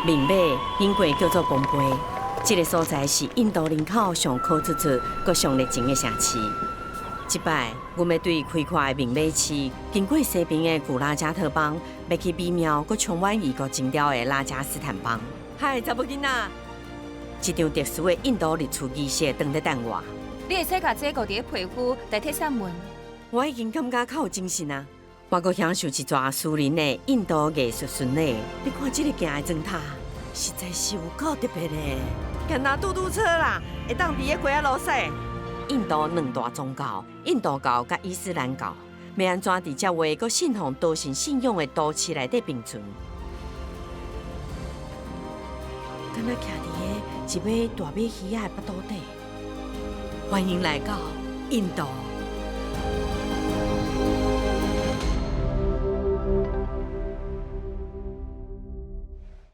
孟買英國叫做磅貝，這个所在是印度人口上闊綽綽、閣上熱情的城市。這擺，阮欲對開闊的孟買市，經過西邊的古拉加特邦，欲去美妙閣充滿異國情調的拉賈斯坦邦。嗨，查某囡仔，一場特殊的印度日出儀式當咧等我。你會使共這糊佇咧皮膚代替散文。我已經感覺較有精神啊！我閣享受一逝私人的印度藝術巡禮。你看這个行的燈塔，實在是有夠特別的。敢若嘟嘟車啦，會當佇咧街仔路駛。印度兩大宗教，印度教佮伊斯蘭教，欲按怎佇遮話閣信奉多神信仰的都市內底並存？敢若徛佇咧一尾大尾魚仔的腹肚底。歡迎來到印度。